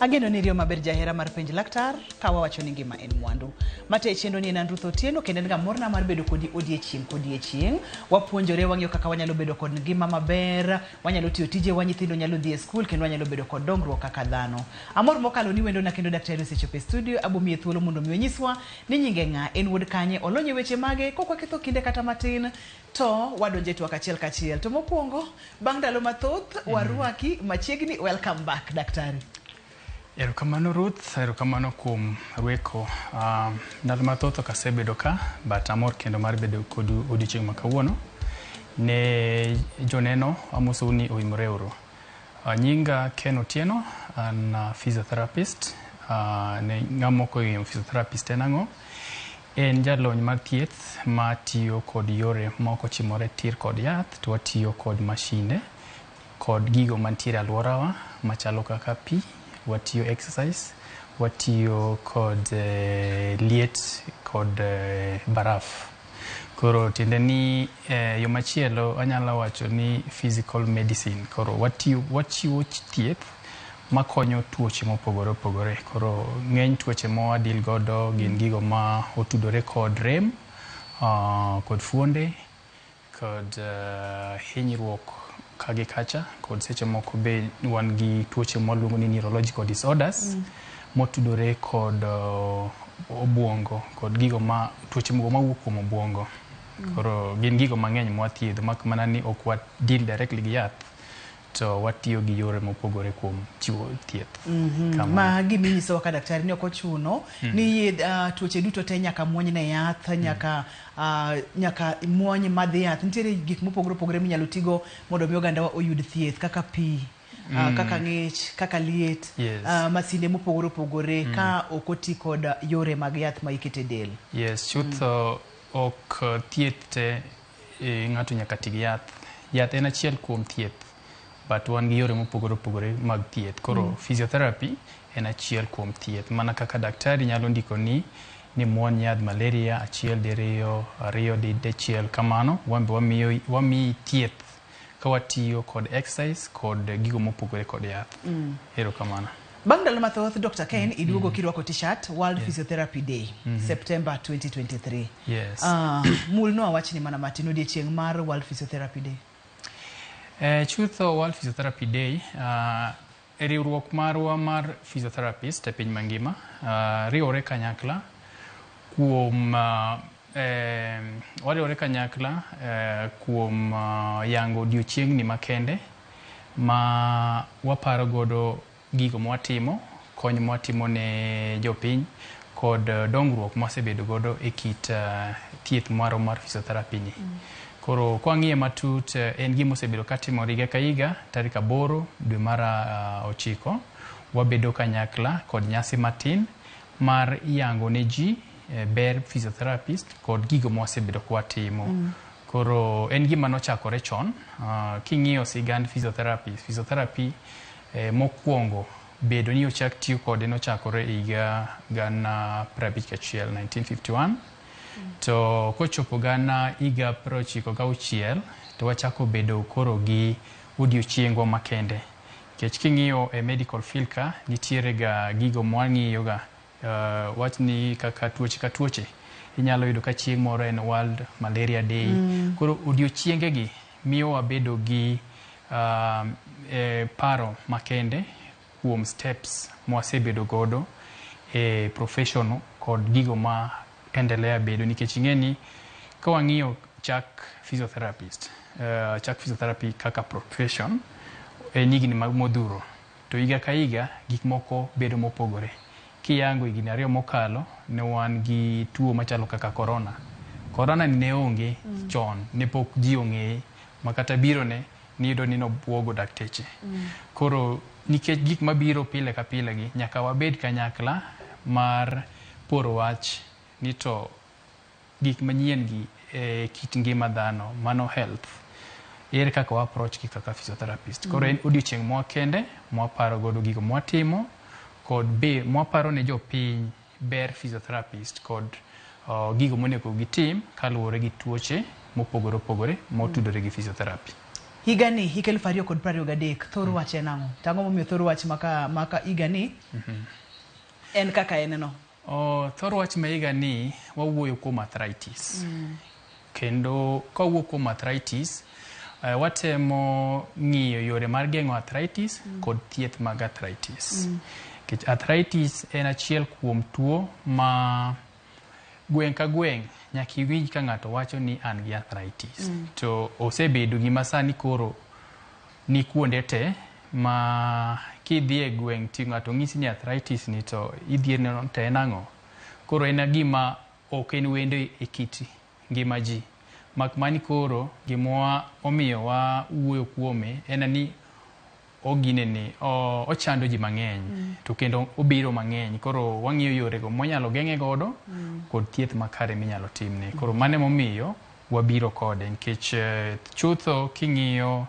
Ageno ni riyo maber jahera mar penj laktar ka wawacho ni ngima en mwandu. Mate chenro ni en an Ruth Otieno kendo en ga morna mar bedo kodi odiechieng' kodiechieng'. Wapuonjore wang'iyo kaka wanyalo bedo kod ngima maber, wanyalo tiyo tijewa, nyithindo nyalo dhi e skul kendo wanyalo bedo kod dongruok kaka dhano. Amor mokalo ni wendona kendo daktari osechopo e studio, abo miye thuolo mondo mi onyiswa ni nyinge ng'a, en wuod kanye, olony e weche mage, kok waketho kinde kata matin to wadonjo e twak achiel kachiel. To mokwongo, bang' ndalo mathoth, warwaki machiegni, welcome back daktari. Erokamano Ruth, erokamano kuom rweko. Ndalo mathoth ok asebedo ka, but amor kendo mar bedo kodu odiochieng' ma kawuono. Ne joneno, amosou ni oimore uru. Nyinga Ken Otieno, an physiotherapist. Ne ng'ama ok ong'eyo physiotherapist en ang'o? En jalony mar thieth matiyo kod yore ma ok ochimore tir kod yath, to watiyo kod mashinde kod gigo mantiere e alworawa machalo kaka pi, watiyo exercise, watiyo kod liet kod baraf. Koro tiende ni yo machielo anyalo wacho ni physical medicine. Koro watiyo, wachiwo thieth makonyo tuoche mopogore opogore. Koro ng'eny tuoche ma wa deal godo gin gigo ma otudore kod rem, kod fuonde, kod hinyruok ka gi kacha, kod seche moko be wan gi tuoche mwaluongo ni neurological disorders motudore kod obuongo kod gigo ma tuoche mogo mawuok kuom obuongo. Koro gin gigo mang'eny mwathiedho mak mana ni ok wa deal directly gi yath to watiyo gi yore mopogore kuom chiwo thieth. Kamano. Ma gima inyisowa ka daktari ni ok ochuno ni tuoche duto te nyaka muony ne yath, nyaka nyaka muony madh yath. Nitiere gik mopogore opogore minyalo tigo mondo mi ogandawa oyud thieth kaka pi, kaka ng'ich, kaka liet, masinde mopogore opogore ka ok oti kod yore mag yath ma ikete del. Yes, chutho ok thieth te ng'ato nyaka ti gi yath. Yath en achiel kuom thieth, but wan gi yore mopogore opogore mag thieth. Koro physiotherapy en achiel kuom thieth. Mana kaka daktari nyalo ndiko ni ni muony yadh malaria achiel diriyo, ariyo dichiel kamano, wan be wamiyo wamiyi thieth ka watiyo kod exercise kod gigo mopogore kod yath. Erokamano. Bang' ndalo mathoth Dr. Ken iduogo kirwako t-shirt World Physiotherapy Day, September 2023. Yes. Mulnwa wachni mana matin odiechieng' mar World Physiotherapy Day. Chutho World Physiotherapy Day, e riwruok marwa mar physiotherapist e piny mangima, riwore kanyakla kuom wariwore kanyakla kuom yango odiochieng'ni makende ma waparo godo gigo mwatimo, kony mwatimo ne jopiny kod dongruok mwasebedo godo e kit thieth marwa mar physiotherapy ni. Koro kwang'iye matut, en gima osebedo katimore higa ka higa tarik 8 dwe mar 9 wabedo kanyakla kod nyasi matin mar yango ne ji ber physiotherapist kod gigo mwasebedo kwatimo. Koro en gima nochakore chon. King'iyo sigand physiotherapy, physiotherapy mokwongo bedo ni ochak tiyo kode nochakore e higa 1951, 1951. To kochopo gana higa 96 to wachako bedo koro gi odiochiengwa makende. Nikech king'iyo e medical field ka, nitiere ga gigo mwang'iyo ga, wach ni kaka tuoche ka tuoche inyalo yudo ka chieng' moro en World Malaria Day. Koro odiochienge gi miyo wabedo gi paro makende kuom steps mwasebedo godo e profession kod gigo ma endelea bedo nikech ing'e ni ka wang'iyo chak physiotherapist, chak physiotherapy kaka profession en higni modhuro to higa ka higa gik moko bedo mopogore. Kiyango higni 2 mokalo ne wan gi tuo machalo kaka corona. Corona ni ne onge chon, ne pok ji ong'eye ma kata biro ne niyudo ni nobuogo dakteche. Koro nikech gik mabiro pile ka pile gi, nyaka wabed kanyakla mar poro wach ni to gik manyien gi e kit ngima dhano, mano health, ere kaka wa approach gi kaka physiotherapist. Koro en odiochieng' mwakende mwaparo godo gigo mwatimo kod be mwaparo ne jopiny ber physiotherapist kod gigo monego gitim kaluwore gi tuoche mopogore opogore motudore gi physiotherapy. Higani, hik 2023, thor wach en ang'o? To ang'o momiyo thor wach maka, maka higani en kaka en no? Oh, thor wach ma higani wawuoyo kuom arthritis. Kendo kawuok kuom arthritis, watemo ng'iyo yore mar geng'o arthritis kod thieth mag arthritis. Nikech arthritis en achiel kuom tuo ma gweng' ka gweng' nyaka iwinj ka ng'ato wacho ni an gi arthritis. To osebedo gima sani koro ni kuonde te ma kidhi e gweng' to ng'ato ng'isi ni arthritis ni to idhier ni to en ang'o. Koro en gima ok en wendo e kit ngima ji. Mak mani koro gima omiyo wawuoyo kuome en ni oginene ochando ji mang'eny to kendo obiro mang'eny. Koro wang'iyo yorego mwanyalo geng'e godo kod thieth makare minyalo timne. Koro mano emomiyo wabiro kode nikech chutho king'iyo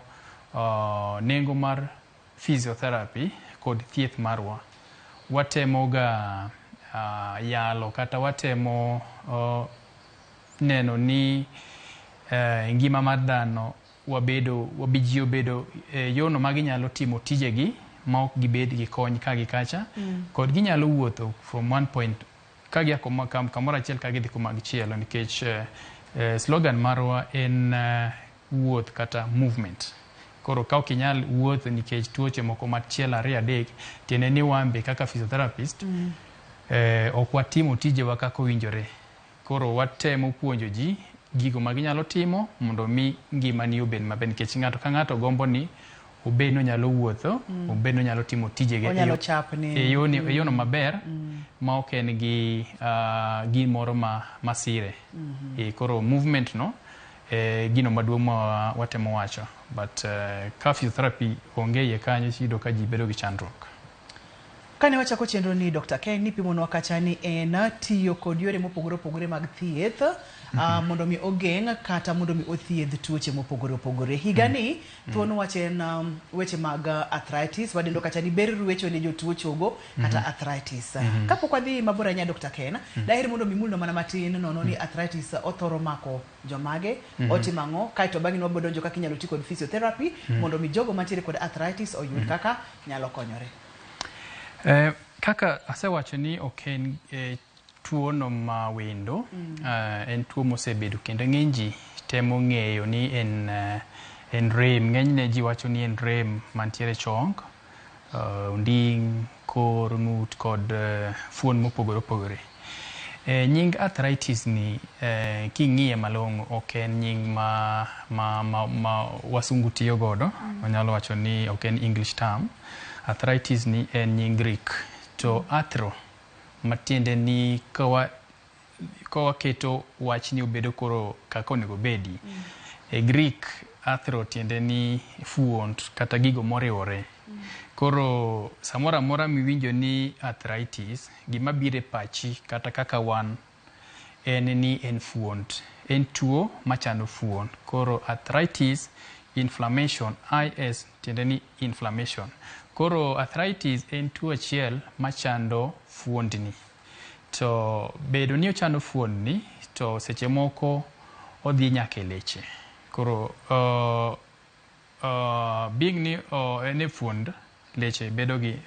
nengo mar physiotherapy kod thieth marwa watemo ga yalo kata watemo neno ni ngima mar dhano wabedo ji obedo e yono ma ginyalo timo tijegi ma ok gibed gi kony ka gi kacha kod ginyalo wuotho from one point ka gia kamoro achiel ka gidhi kuma gichielo nikech slogan marwa en wuoth kata movement. Koro ka ok inyal wuotho nikech tuoche moko machiel ariyo adek, tiende ni wan be kaka physiotherapist ok watimo tijewa kaka owinjore. Koro watemo puonjo ji gigo ma ginyalo timo mondo mi ngimani obed maber nikech ng'ato ka ng'ato gombo ni obed ni onyalo wuotho, obed ni onyalo timo tijege Onyalo chapni. e yono maber ma ok en gi gimoro ma sire. Koro movement no gino maduong' ma watemo wacho. But ka physiotherapy onge iye kanyo iyudo ka ji bedo gi chandruok. Kane wachako chenro ni Dr. Ken nipimonwa kacha ni en tiyo kod yore mopogore opogore mag thieth mondo mi ogeng' kata mondo mi othiedh tuoche mopogore opogore. Higani thuon wach en weche mag arthritis, wadendo kacha ni ber rwecho ne jotuo chogo kata arthritis. Kapok wadhi mabor ahinya Dr. Ken, daher mondo mi mulno mana matin nono ni arthritis othoro mako jomage, otimo ang'o, kaeto bang'e wabiro donjo kaka inyalo ti kod physiotherapy mondo mi jogo mantiere kod arthritis oyud kaka nyalo konyore. Kaka asewacho ni ok en tuo no ma wendo, en tuo mosebedo kendo ng'eny ji temo ng'eyo ni en rem. Ng'enyne ji wacho ni en rem mantiere chong, onding', kor, ng'ut kod fuon mopogore opogore. Nying arthritis ni king'iye malong'o ok en nying ma wasungu tiyo godo. Wanyalo wacho ni ok en English term. Arthritis ni en nying Greek. To arthro matiende ni ka waketo wach ni obedo koro kaka onego obedi. E Greek arthro tiende ni fuon kata gigo moriwore. Koro samoro amora miwinjo ni arthritis, gima biro e pachi kata kaka wan en ni en fuon. En tuo machando fuon. Koro arthritis, inflammation, IS tiende ni inflammation. Koro arthritis en tuo achiel machando fuondni. To bedo ni ochando fuondni, to seche moko odhi nyaka e leche. Koro being ni en e fuond, leche bedo gi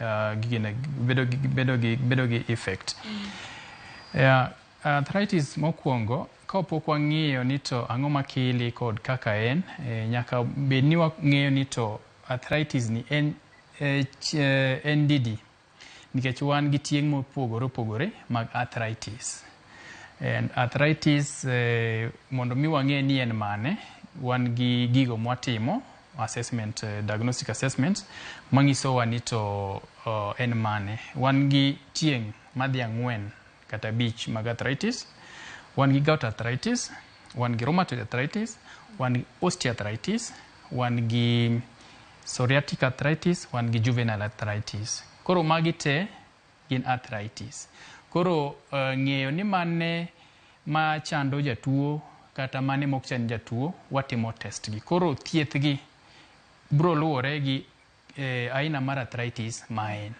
bedo gi effect. Arthritis mokwongo, kapok wang'iyo ni to ang'o makele kod kaka en, nyaka bed ni wang'eyo ni to arthritis ni en didi. Nikech wan gi tieng' mopogore opogore mag arthritis. And arthritis, mondo mi wang'e ni en mane, wan gi gigo mwatimo, assessment, diagnostic assessment, manyisowa ni to en mane. Wan gi tieng' madhi 4 kata 5 mag arthritis. Wan gi gout arthritis, wan gi rheumatoid arthritis, wan gi osteoarthritis, wan gi psoriatic arthritis, wan gi juvenile arthritis. Koro magi te gin arthritis. Koro ng'eyo ni mane ma chando jatuo kata mane mok chand jatuo, watimo test gi. Koro thieth gi bro luwore gi aina mar arthritis ma en.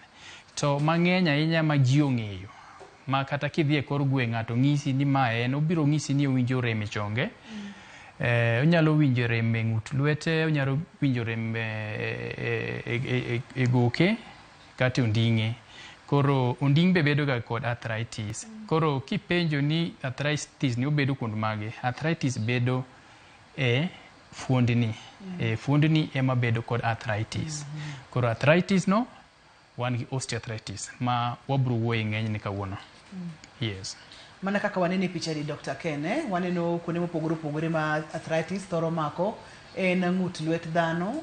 To mang'eny ahinya ma ji ong'eyo, ma kata kidhi e kor gweng' ng'ato ng'isi ni ma en, obiro ng'isi ni owinjo rem e chonge. Onyalo winjo rem e ng'ut lwete, onyalo winjo rem e goke kata e onding'e. Koro onding' be bedo ga kod arthritis. Koro kipenjo ni arthritis ni obedo kuond mage, arthritis bedo e fuondni. E fuondni ema bedo kod arthritis. Koro arthritis no wan gi osteoarthritis ma wabro wuoye ng'enyne kawuono. Yes. Mana kaka waneno e pichani Dr. Ken, waneno kuonde mopogore opogore ma arthritis thoro mako. En ng'ut lwet dhano,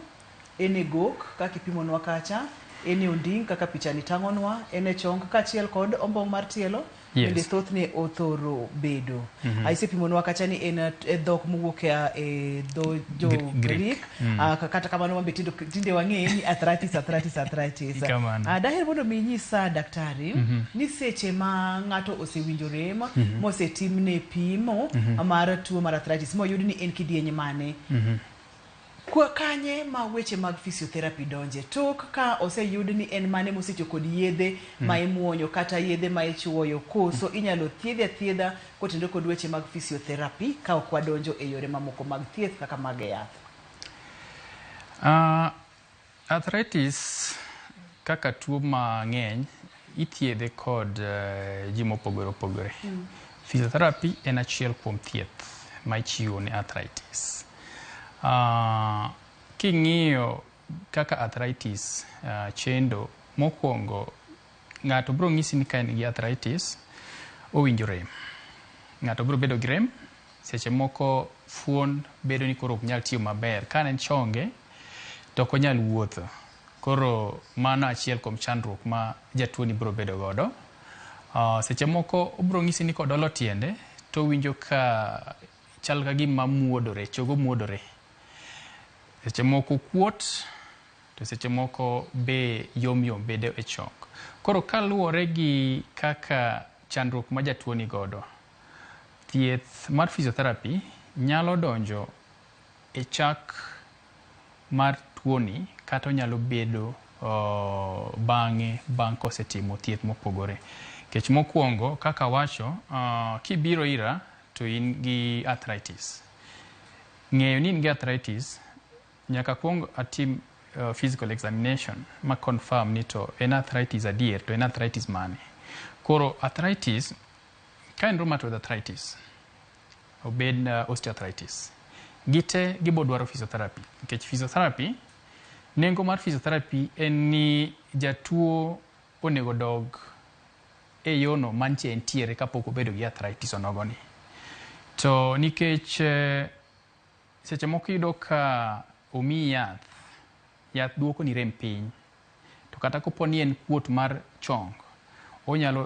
en e gok kaka ipimonwa kacha, en e onding' kaka pichani tang'onwa, en e chong kaachiel kod ombong' mar tielo. Yes. Bende thothne othoro bedo. Isepimonwa kacha ni en e dhok mowuok e dho jo Greek. Greek. Kata kamano wan be tinde wang'eyo ni arthritis, arthritis, arthritis. Kamano. Daher mondo mi inyisa daktari ni seche ma ng'ato osewinjo rem mosetimne pimo mar tuo mar arthritis moyud ni en kidieny mane. Kwa kanye ma weche mag physiotherapy donje? Tok ka oseyud ni en mane mosetiyo kod yedhe ma imuonyo kata yedhe ma ichuoyo, koso inyalo thiedhe athiedha kotenore kod weche mag physiotherapy ka ok wadonjo e yore mamoko mag thieth kaka mag yath? Arthritis kaka tuo mang'eny ithiedhe kod ji mopogore opogore. Physiotherapy en achiel kuom thieth ma ichiwo ne arthritis. King'iyo kaka arthritis chendo, mokwongo ng'ato biro ng'isi ni ka en gi arthritis owinjo rem. Ng'ato biro bedo gi rem, seche moko fuon bedo ni koro ok nyal tiyo maber. Ka en chonge to ok onyal wuotho. Koro mano achiel kuom chandruok ma jatuo ni biro bedo godo. Seche moko obiro ng'isi ni kodolo tiende to owinjo ka chal ka gima muodore, chogo muodore. Seche moko kuot, to seche moko be yom yom bedo e chong. Koro kaluwore gi kaka chandruok ma jatuo ni godo, thieth mar physiotherapy nyalo donjo e chak mar tuoni kata onyalo bedo bang'e bang' kosetimo thieth mopogore. Nikech mokwongo kaka awacho, kibiro ira to in gi arthritis. Ng'eyo ni in gi arthritis, nyaka kuong atim physical examination ma confirm ni to en arthritis adier, to en arthritis mane. Koro arthritis, ka en rheumatoid arthritis, obed osteoarthritis, gite gibo dwaro physiotherapy. Nikech physiotherapy, nengo mar physiotherapy en ni jatuo onego dog e yono mantie entiere kapok obedo gi arthritis onogoni. To nikech seche moko iyudo ka omiyi yath, yath duoko ni rem piny. To kata kopo ni en kuot mar chong,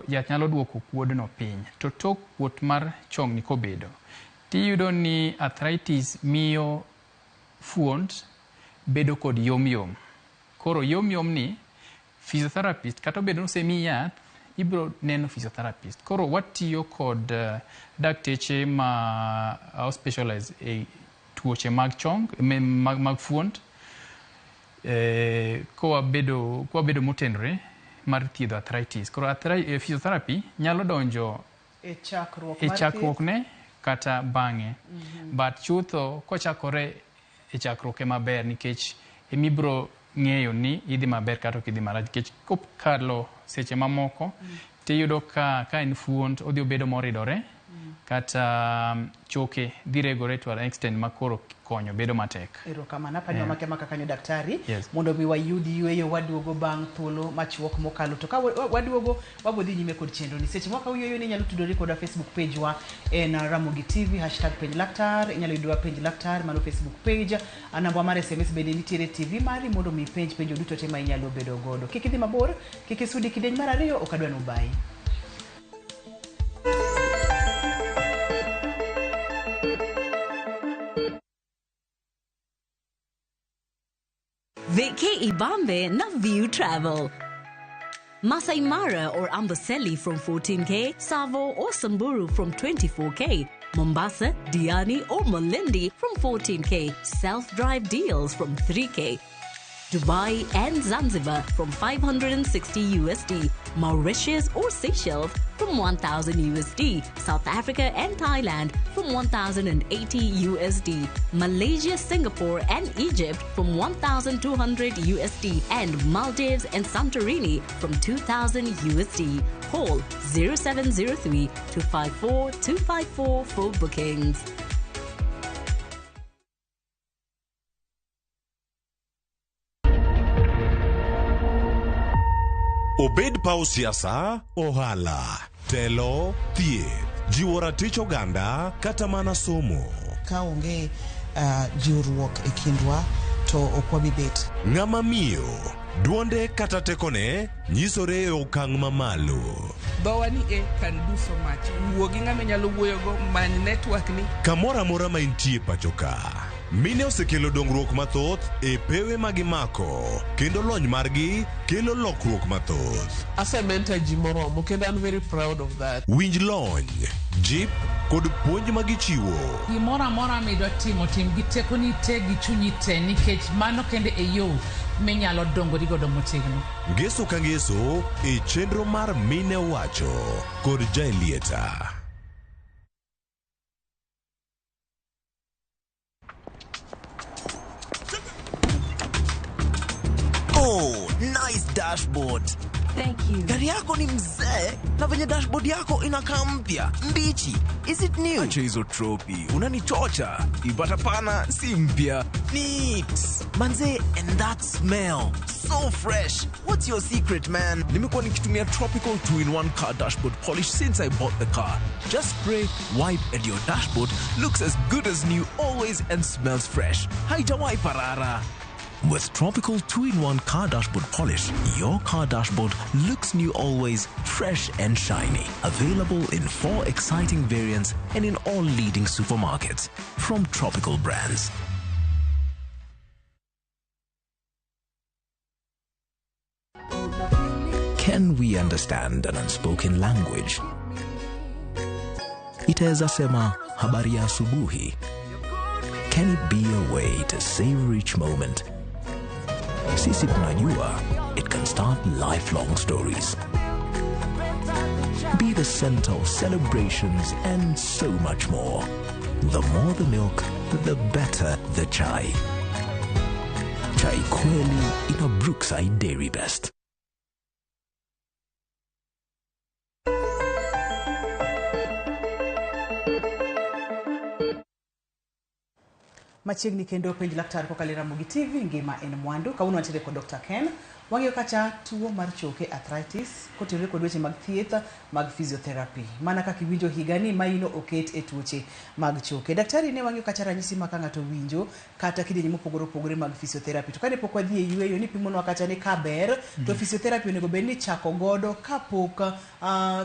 yath nyalo duoko kuodno piny. To tok kuot mar chong ni kobedo, tiyudo ni arthritis miyo fuond bedo kod yom yom. Koro yom yom ni, physiotherapist, kata obedo ni osemiyi yath, ibiro neno physiotherapist. Koro watiyo kod dakteche ma specialize e tuoche mag chong, mag fuond, kowabedo motenore mar thiedho arthritis. Koro physiotherapy nyalo donjo e chakruok e mar chakruok thieth? ne kata bang'e. But chutho kochakore e chakruok ema ber, nikech emibiro ng'eyo ni idhi maber kata ok idhi marach. Nikech kokalo seche mamoko, tiyudo ka en fuond odhi obedo moridore, kata choke dhi regore to an extent ma koro konyo bedo matek. Erokamano. Apani wamake maka kanyo daktari. Yes. Mondo mi wayud yueyo waduogo bang' thuolo machuok mokalo. To ka waduogo wabiro dhi nyime kod chenro ni. Seche moko uyueyo ni inyalo tudori koda Facebook page wa en Ramogi TV hashtag penj laktar. Inyalo yudowa penj laktar mano Facebook page. Namba mar SMS bende nitiere TV mari mondo mi penj penjo duto te ma inyalo bedo godo. Kik idhi mabor, kik isudi kidieny mar ariyo, ok adwa ni ubayi. Viki Ibambe na View Travel. Masai Mara or Amboseli from 14K, Tsavo or Samburu from 24K, Mombasa, Diani or Malindi from 14K, self-drive deals from 3K, Dubai and Zanzibar from 560 USD. Mauritius or Seychelles from 1000 USD, South Africa and Thailand from 1080 USD, Malaysia, Singapore and Egypt from 1200 USD, and Maldives and Santorini from 2000 USD. Call 0703 254 254 for bookings. Obed paw siasa, ohala, telo, thieth, jiwo ratich oganda kata mana somo. Ka onge jiwruok e kindwa to ok wabi bet. Ng'ama miyo, duonde kata tekone nyisore e okang' mamalo. Dhowa ni e can do so much. Wuo gi ng'ama inyalo wuoyogo, many network ni. Kamoro amora ma intie pacho ka, mine osekelo dongruok mathoth e pewe ma gimako kendo lony margi kelo lokruok mathoth. Asementor ji moromo kendo an very proud of that. Winj lony, jip kod puonj ma gichiwo. Gimoro amora midwa timo, tim gi tekoni te gi chunyi te, nikech mano kende e yo minyalo dongori godo motegno. Ngeso ka ngeso e chenro mar Mine Owacho kod Jaelieta. Oh, nice dashboard. Thank you. Gari yako ni mzee na venye dashboard yako inakaa mpya mbichi. Is it new? Acha hizo tropi, unanichocha. Ipata pana si mpya. Neat. Manze, and that smell. So fresh. What's your secret, man? Nimekuwa nikitumia Tropical 2-in-1 car dashboard polish since I bought the car. Just spray, wipe and your dashboard looks as good as new always and smells fresh. Haijawahi parara. With Tropical 2-in-1 car dashboard polish, your car dashboard looks new always, fresh and shiny. Available in 4 exciting variants and in all leading supermarkets. From Tropical Brands. Can we understand an unspoken language? Itaweza sema habari ya asubuhi. Can it be a way to savor each moment? Sisi tunajua it can start lifelong stories. Be the center of celebrations and so much more. The more the milk, the better the chai. Chai kweli in a Brookside Dairy Best. Machiegni kendo penj laktar kokalo e Ramogi TV, ngima en mwandu. Kawuono wantiere kod Dr. Ken. Wang'iyo kacha tuo mar choke arthritis kotenore kod weche mag thieth mag physiotherapy. Mana kaka iwinjo higani maino oket e tuoche mag choke. Daktari ne wang'iyo kacha ranyisi ma ka ng'ato winjo kata kidienje mopogore opogore mag physiotherapy. To kane pok wadhi e yweyo ni pimonwa kacha ni ka ber to physiotherapy onego bed ni chako godo kapok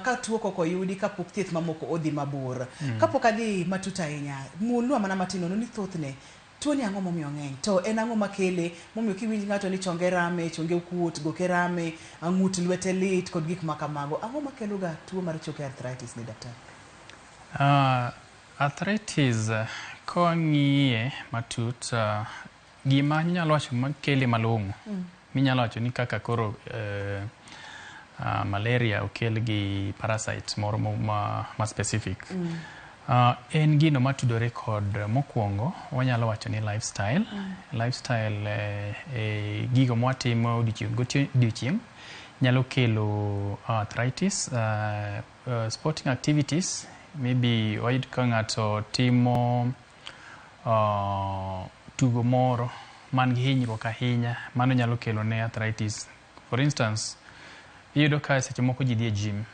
ka tuo kok oyudi kapok thieth mamoko odhi mabor. Kapok adhi matut ahinya, mulnwa mana matin nono ni thothne tuo ni ang'o momiyo ng'eny to en ang'o makele momiyo kiwinj ng'ato ni chonge rame, chonge okuot, goke rame, ng'ut lwete lit kod gik makamago. Ang'o makelo ga tuo mar choke arthritis ni daktari? Arthritis kong'iye matut, gima inyalo wacho makele malong'o minyalo wacho ni kaka koro malaria okel gi parasite moro ma specific. En gino matudore kod mokwongo wanyalo wacho ni lifestyle. Lifestyle gigo mwatimo odiochieng' godiochieng' nyalo kelo arthritis. Sporting activities maybe wayud ka ng'ato timo tugo moro man gi hinyruok ahinya, mano nyalo kelo ne arthritis. For instance, iyudo ka seche moko ji dhi e gym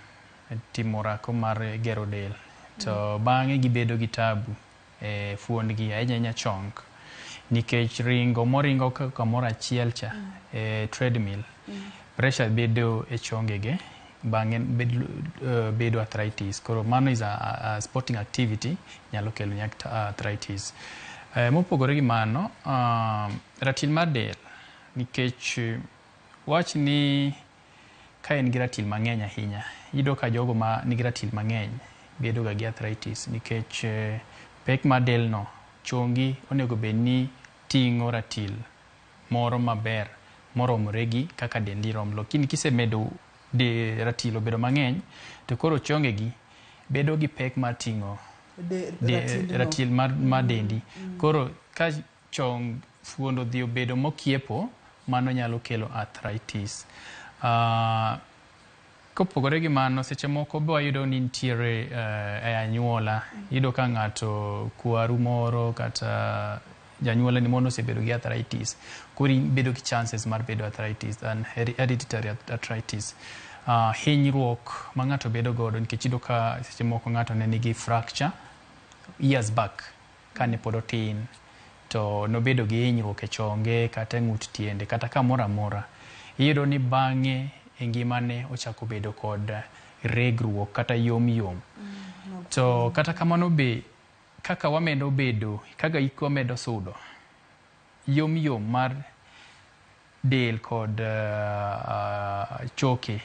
timo orako mar gero del to bang'e gibedo gi tabu e fuondgi, ahinya ahinya chong, nikech ringo moringo kamoro achiel cha e treadmill, pressure bedo e chongege, bang'e bedo arthritis. Koro mano is a sporting activity nyalo kelo ni arthritis. Mopogore gi mano, ratil mar del, nikech wach ni ka en gi ratil mang'eny ahinya, iyudo ka jogo ma nigi ratil mang'eny bedo ga gi arthritis nikech pek mar del no, chongi onego bed ni ting'o ratil moro maber moromore gi kaka dendi rom. Lakini kisemedo de ratil obedo mang'eny to koro chongegi bedo gi pek mar ting'o ratil mar dendi. Koro ka chong fuond odhi obedo mokiepo, mano nyalo kelo arthritis. Kopogore gi mano, seche moko be wayudo ni nitiere e anyuola. Iyudo ka ng'ato kwaru moro kata janyuola ni mono osebedo gi arthritis. Koro ibedo gi chances mar bedo arthritis and hereditary arthritis. Hinyruok ma ng'ato bedo godo nikech iyudo ka seche moko ng'ato ne nigi fracture years back kane pod otin, to nobedo gi hinyruok e chonge kata e ng'ut tiende kata kamoro amora. Iyudo ni bang'e e ngimane ochako bedo kod regruok kata yom yom. To kata kamano be kaka wamedo bedo, kaka hikwa medo sudo, yom yom mar del kod choke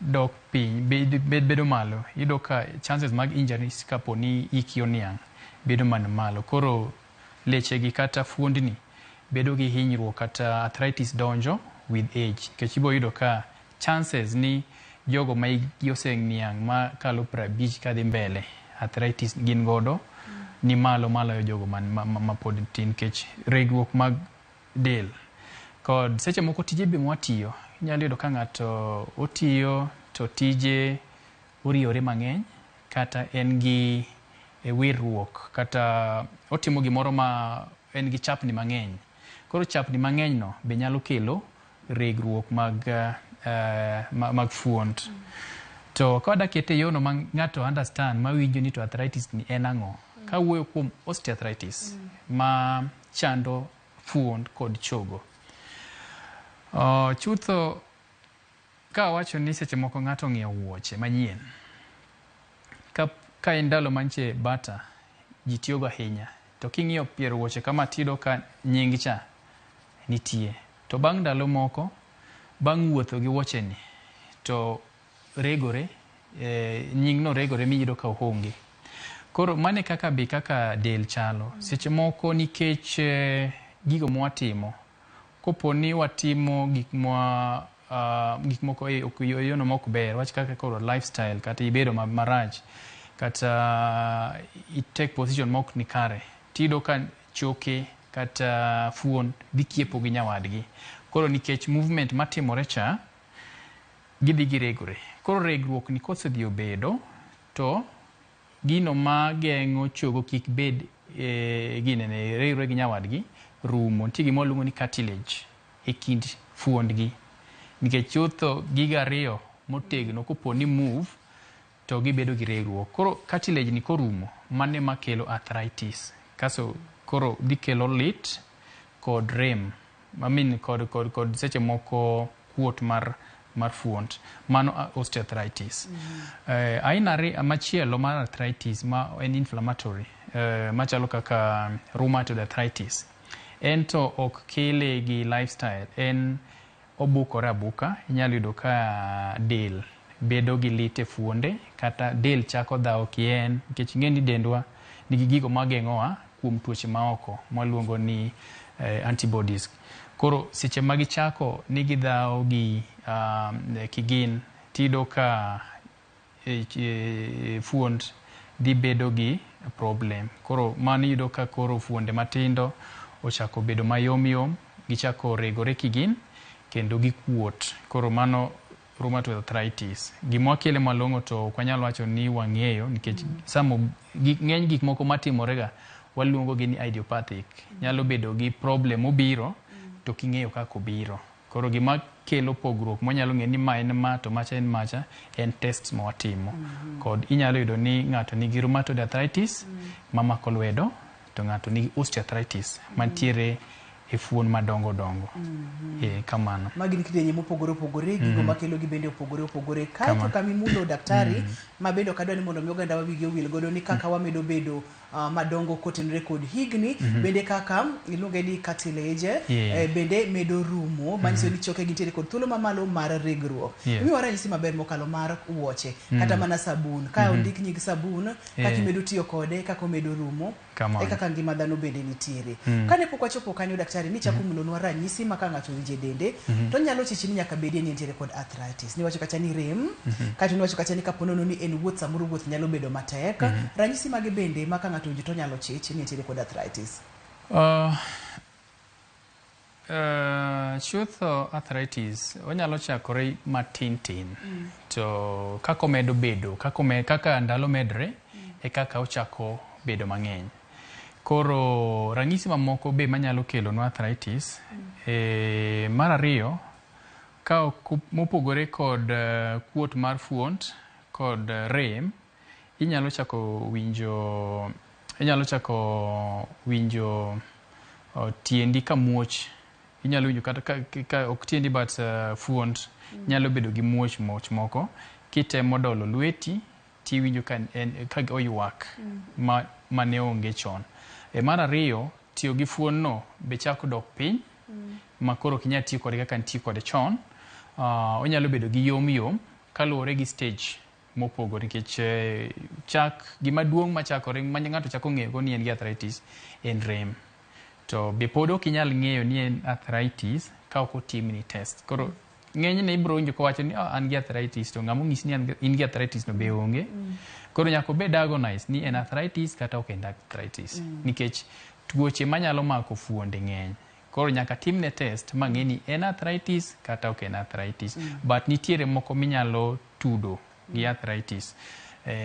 dok piny, bedo malo. Iyudo ka chances mag injuries kapo ni hiki oniang' bedo man malo. Koro lechegi kata fuondni bedo gi hinyruok kata arthritis donjo with age. Nikech ibo yudo ka chances ni jogo ma hikgi oseniang' makalo 50 kadhi mbele, arthritis gin godo ni malo maloyo jogo ma pod tin nikech regruok mag del. Kod seche moko tije be mwatiyo, inyalo yudo ka ng'ato otiyo to tije oriyore mang'eny kata en gi wirruok kata otimo gimoro ma en gi chapni mang'eny. Koro chapni mang'eny no be nyalo kelo regruok mag fuond. To ka wadakete e yono ma ng'ato understand mawinjo ni to arthritis ni en ang'o. Kawuoyo kuom osteoarthritis ma chando fuond kod chogo. Chutho ka awacho ni seche moko ng'ato ong'iewo wuoche manyien, ka en ndalo manche bata ji tiyogo ahinya, to king'iyo pier wuoche kama tiyudo ka nying cha nitie. To bang' ndalo moko, bang' wuotho gi wuoche ni, to regore, nying no regore miyudo ka oonge. Koro mano e kaka be kaka del chalo. Seche moko nikech gigo mwatimo, kopo ni watimo gik moko e yono mok ber, wach kaka koro lifestyle kata ibedo marach, kata i take position mok ni kare, tiyudo ka choke kata fuon dhi kiepo gi nyawadgi. Koro nikech movement matimore cha, gidhi giregore. Koro regruok ni kosedhi obedo, to gino ma geng'o chogo kik bed ginene regre gi nyawadgi rumo. Nitie gima waluongo ni cartilage e kind fuondgi. Nikech chutho gigo ariyo motegno kopo ni move to gibedo gi regruok. Koro cartilage ni korumo, mano ema kelo arthritis. Kaso koro dhi kelo lit kod rem. I mean kod seche moko kuot mar fuond. Mano osteoarthritis. Aina machielo mar arthritis ma en inflammatory, machalo kaka rheumatoid arthritis. En to ok kele gi lifestyle, en obukore abuka. Inyalo yudo ka del bedo gi lit e fuonde kata del chako dhawo kien, nikech ing'e ni dendwa nigi gigo mageng'owa kuom tuoche maoko mwaluongo ni antibodies. Koro seche ma gichako ni gidhawo gi kigin, tiyudo ka fuond dhi bedo gi problem. Koro mano iyudo ka koro fuonde matindo ochako bedo mayom yom, gichako regore kigin kendo gikuot. Koro mano rheumatoid arthritis. Gima wakele malong'o to ok wanyal wacho ni wang'eyo nikech samo ng'eny gik moko matimorega waluongo gi ni idiopathic. Nyalo bedo gi problem mobiro to ok ing'eyo kaka obiro. Koro gima kelo pogruok mwanyalo ng'eyo ni ma en ma to macha en macha en tests ma watimo. Kod inyalo yudo ni ng'ato nigi rheumatoid arthritis mamako lwedo to ng'ato nigi osteoarthritis mantiere e fuon madongo dongo. Kamano. Magi gin kidienje mopogore opogore, gigo makelo gi bende opogore opogore. Kaeto kamimulo daktari, ma bende ok adwa ni mondo mi oganda wa wigi owil godo ni kaka wamedo bedo madongo kotenore kod higni. Bende kaka iluonge ni cartilage bende medo rumo, manyiso ni choke gintiere kod thuolo mamalo mar regruok. Imiwa ranyisi maber mokalo mar wuoche kata mana sabun ka ondik nying sabun kaka imedo tiyo kode, kaka omedo rumo. Kamano. E kaka ngima dhano bende nitiere. Kane pok wachopo kanyo, daktari, nichako mulonwa ranyisi ma ka ng'ato winje dende to nyalo chichi ni nyaka bedie ni entiere kod arthritis. Niwacho kacha ni rem, kaeto niwacho kacha ni kapo nono ni en wuoth, samoro wuoth nyalo bedo matek. Ranyisi mage bende ma ka ng'ato winjo to nyalo chich ni entiere kod arthritis? Chutho arthritis onyalo chakore matin tin to kaka omedo bedo kaka ndalo medre e kaka ochako bedo mang'eny. Koro ranyisi mamoko be manyalo kelonwa arthritis, mar ariyo ka ok mopogore kod kuot mar fuond kod rem, inyalo chako winjo tiendi ka muoch. Inyalo winjo kata ka ok tiendi but fuond nyalo bedo gi muoch muoch moko. Kitemo dolo lweti tiwinjo ka en ka oywak ma mane onge chon. Mar ariyo, tiyo gi fuon no be chako dok piny ma koro ok inyal tiyo kode kaka nitiyo kode chon. Onyalo bedo gi yom yom kaluwore gi stage mopogore, nikech chak gima duong' machakore ma ng'ato chako ng'eyo go ni en gi arthritis en rem. To be pod ok inyal ng'eyo ni en arthritis ka ok otimni test. Koro ng'enyne ibiro winjo kowacho ni, "Oh, an gi arthritis," to ng'ama onyisi ni in gi arthritis no be onge. Koro nyaka obed diagnosed ni en arthritis kata ok en arthritis, nikech tuoche manyalo mako fuonde ng'eny. Koro nyaka timne test ma ng'e ni en arthritis kata ok en arthritis. But nitiere moko minyalo tudo gi arthritis.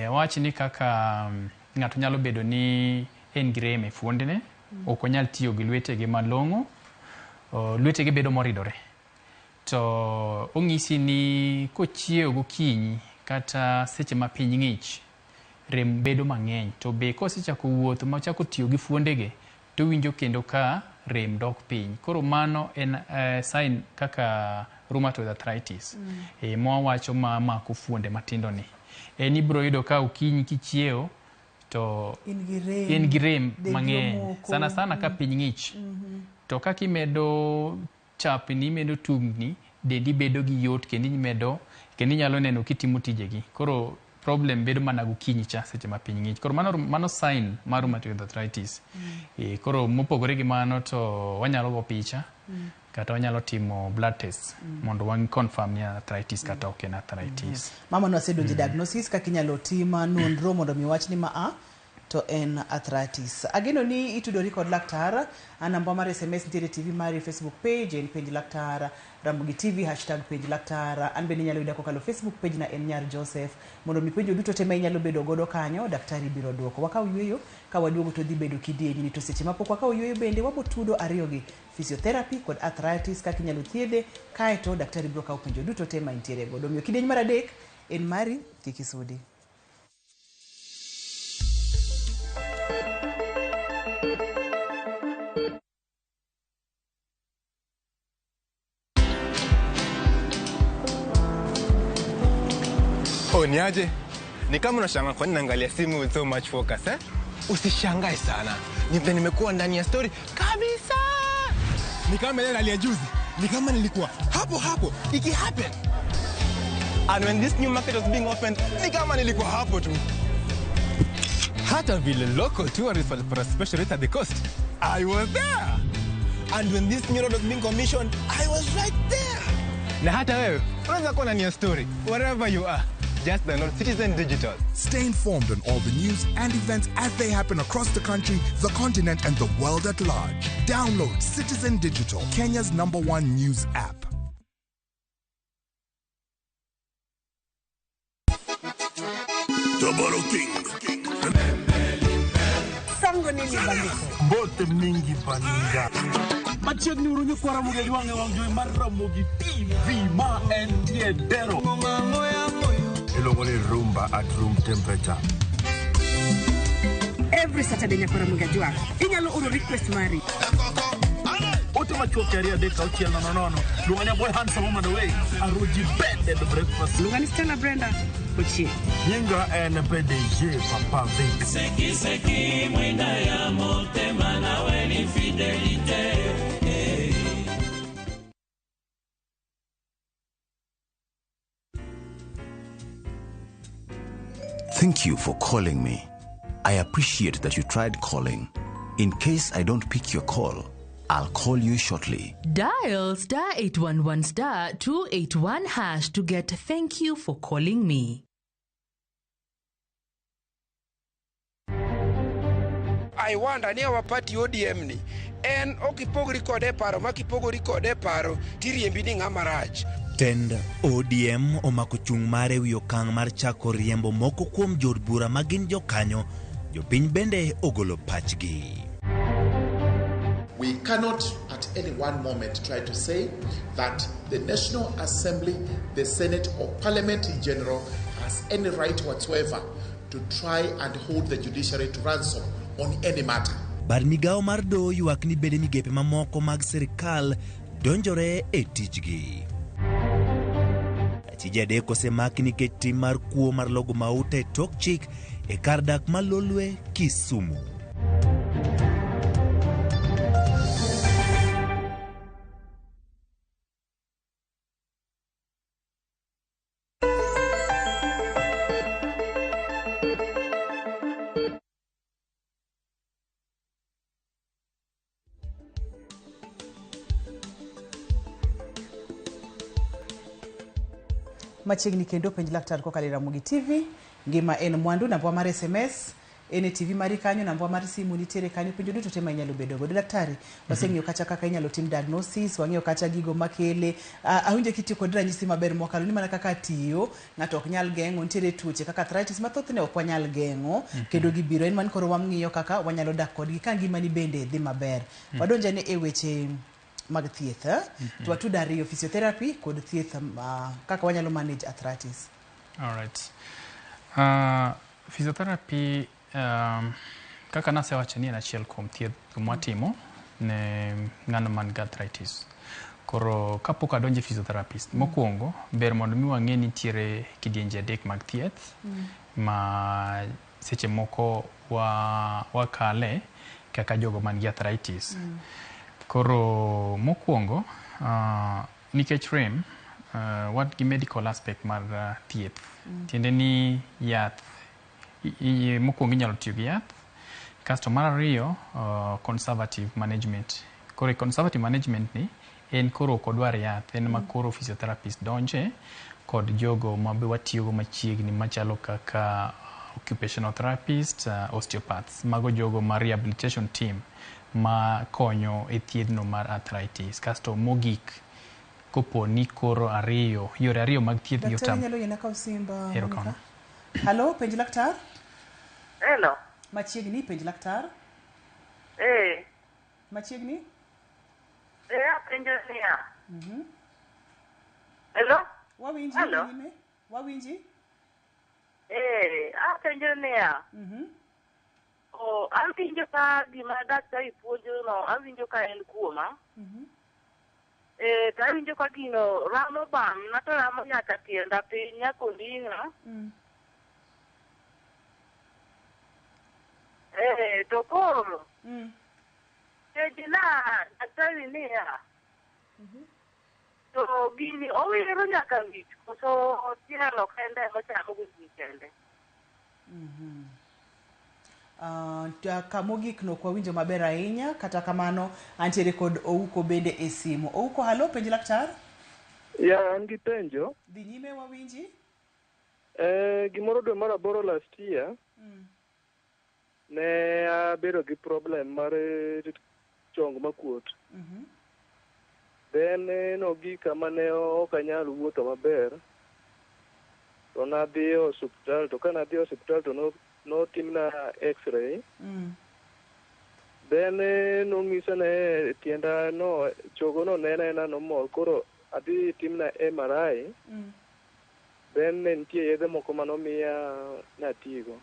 Wach ni kaka ng'ato nyalo bedo ni en gi rem e fuondene, ok onyal tiyo gi lwetege malong'o, lwetege bedo moridore. To onyisi ni kochiewo gokinyi kata seche ma piny ng'ich, rem bedo mang'eny. To be kosechako wuotho machako tiyo gi fuondege, towinjo kendo ka rem dok piny. Koro mano en sign kaka rheumatoid arthritis. Mwawacho ma mako fuonde matindo ni. En ibiro yudo ka okinyi kichiewo to In gi rem. In gi rem dendi mang'eny. Omoko. Sana sana ka piny ng'ich. To kaka imedo chapni, imedo tungni, dendi bedo gi yot kendo imedo kendo inyalo neno kitimo tijegi. Koro problem bedo mana gokinyi cha seche ma piny ng'ich. Koro mano sign mar rheumatoid arthritis. Koro mopogore gi mano to wanyalo go picha kata wanyalo timo blood test mondo wa confirm ni arthritis kata ok en arthritis. Mama no asedonjo e diagnosis kaka inyalo tim nonro mondo mi wach ni ma a to en arthritis. Ageno ni itudori kod laktar. Namba mar SMS nitiere e TV mari, Facebook page en Penj Laktar, Ramogi TV #PenjLaktar. An bende inyalo yuda kokalo Facebook page na en Nyar Joseph. Mondo mi penjo duto te ma inyalo bedo godo kanyo, daktari biro duoko. Wakaw yueyo, ka waduogo to dhi bedo kidienyi ni to seche mapok wakawo yueyo bende wabo tudo ariyo gi physiotherapy kod arthritis kaka inyalo thiedhe, kaeto daktari biro kawo penjo duto te ma intiere godo. Omiyo kidieny mar adek en mari, kik isudi. Oh, niaje? Ni kama unashangaa kwa nini naangalia simu with so much focus, eh? Usishangae sana. Ni vile nimekuwa ndani ya story kabisa. Ni kama ile nalia juzi. Ni kama nilikuwa hapo hapo iki happen. And when this new market was being opened, ni kama nilikuwa hapo tu. Hata vile local tourists walipata special rate at the coast, I was there. And when this new road was being commissioned, I was right there. Na hata wewe unaweza kuwa ndani ya story wherever you are. Just download Citizen Digital. Stay informed on all the news and events as they happen across the country, the continent, and the world at large. Download Citizen Digital, Kenya's number one news app. Tabaro King. Sango nini bandiko? Mbote mingi baninga. Machiegni uru nyikwa Ramogi Ajwang' e wang' jowi mar Ramogi TV ma entie Dero. Iluongo ni rumba at room temperature. Every Saturday nyakwa Ramogi Ajwang'. Inyalo oro request mari. Ote machuok 2 3 6 0 0. Luonga ni Boy Handsome Woman Away. Aruji Bed and Breakfast. Luonga ni Stella Brenda. Ochie. Nyinga en PDG Papa Vic. Seki mwinda ya motema nawe ni fidelite. Thank you for calling me. I appreciate that you tried calling. In case I don't pick your call, I'll call you shortly. Dial star 811 star 281 hash to get thank you for calling me. I wonder ni our party ODM ni en ok ipogri kode e paro ma kipogori kode e paro tiriembi ni ng'ama rach. Tend ODM omako chung' mare ewi okang' mar chako riembo moko kuom jood bura ma gin jokanyo. Jopiny bende ogolo pachgi. We cannot at any one moment try to say that the National Assembly, the Senate, or Parliament in general has any right whatsoever to try and hold the judiciary to ransom on any matter. Bad migawo mar doho ywak ni bede migepe mamoko mag sirikal donjore e tijgi. Achije adek osemaki nikech tim mar kuo mar logo mauta e tok chik e kar dak ma Lolwe, Kisumu. Machiegni kendo penj laktar kokalo e Ramogi TV. Ngima en mwandu, namba mar SMS en e TV mari kanyo, namba mar simu nitiere kanyo, penjo duto te ma inyalo bedo godo. Daktari, waseng'iyo kacha kaka inyalo tim diagnosis, wang'iyo kacha gigo makele. Awinjo kitiyo kod ranyisi maber mokalo ni mana kaka tiyo, ng'ato ok nyal geng'o, nitiere tuoche kaka arthritis ma thothne ok wanyal geng'o, kendo gibiro. En man koro wang'iyo kaka wanyalo dak kodgi ka ngimani bende dhi maber. Wadonj ane e weche mag thieth, eh? To watudo ariyo, physiotherapy kod thieth kaka wanyalo manage arthritis. All right. Physiotherapy kaka nasewacho ni en achiel kuom thieth mwatimo ne ng'ano man gi arthritis. Koro kapok adonjo e physiotherapist, mokwongo ber mondo mi wang'e ni nitiere kidienje adek mag thieth ma seche moko wakale kaka jogo man gi arthritis. Koro mokwongo nikech rem wan gi medical aspect mar thieth. Tiende ni yath mokwongo inyalo tiyo gi yath, kasto mar ariyo conservative management. Koro e conservative management ni en koro ok odwar yath, en ma koro physiotherapist donje kod jogo ma be watiyogo machiegni machalo kaka occupational therapist, osteopaths, mago jogo ma rehabilitation team ma konyo e thiedhno mar arthritis. Kasto mogik kopo ni koro ariyo, yore ariyo mag thieth gi Daktari otam. nyalo yiena kaw simba Monica? Erokamano. Halo, penj laktar. Hello. Machiegni, penj laktar. Eh, Machiegni. apenjo niya. Hello. Wawinji Hello. nyime. Wawinji. Apenjo niya. O, awinjo ka gima daktari puonjo no, awinjo ka en kuoma. To awinjo ka gino ramo bamna to ramo nyaka tienda piny, nyaka onding'a. To koro penjna daktari niya. To gini owiro nyaka wich koso tielo kende ema chamo go ji kende? Kamogik no ok wawinjo maber ahinya, kata kamano antiere kod Ouko bende e simu. Ouko, halo, penj laktar. Ya, an gi penjo. Dhi nyime, wawinji. Gimoro dwe mar aboro last year, ne abedo gi problem mar chong makuot. Then nogik kama ne ok anyal wuotho maber. To nadhi e osuptal, to ka nadhi e osuptal to notimna x-ray. Then nong'isa ne tienda no chogo no ne en aena normal, koro adhi timna MRI. Then ne nitie yedhe moko manomiya natigo.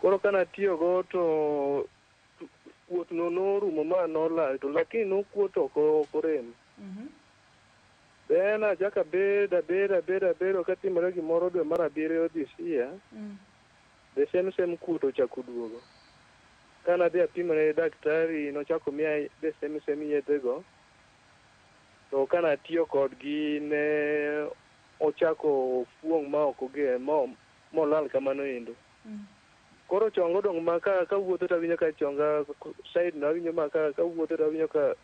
Koro ka natiyogo to kuot no norumo ma nolal to lakini nokuot ok orem. Then achako abedo abedo abedo abedo katimore gimoro dwe mar abiriyo this year. The same same kuot ochako duogo. Kana adhi apimo ne daktari nochako miya the same same yedhego. To kana atiyo kodgi ne ochako fuong' ma ok oge mo molal kamano endo. Koro chonga odong' ma ka kawuotho to awinjo ka chonga side no awinjo ma ka kawuotho to awinjo ka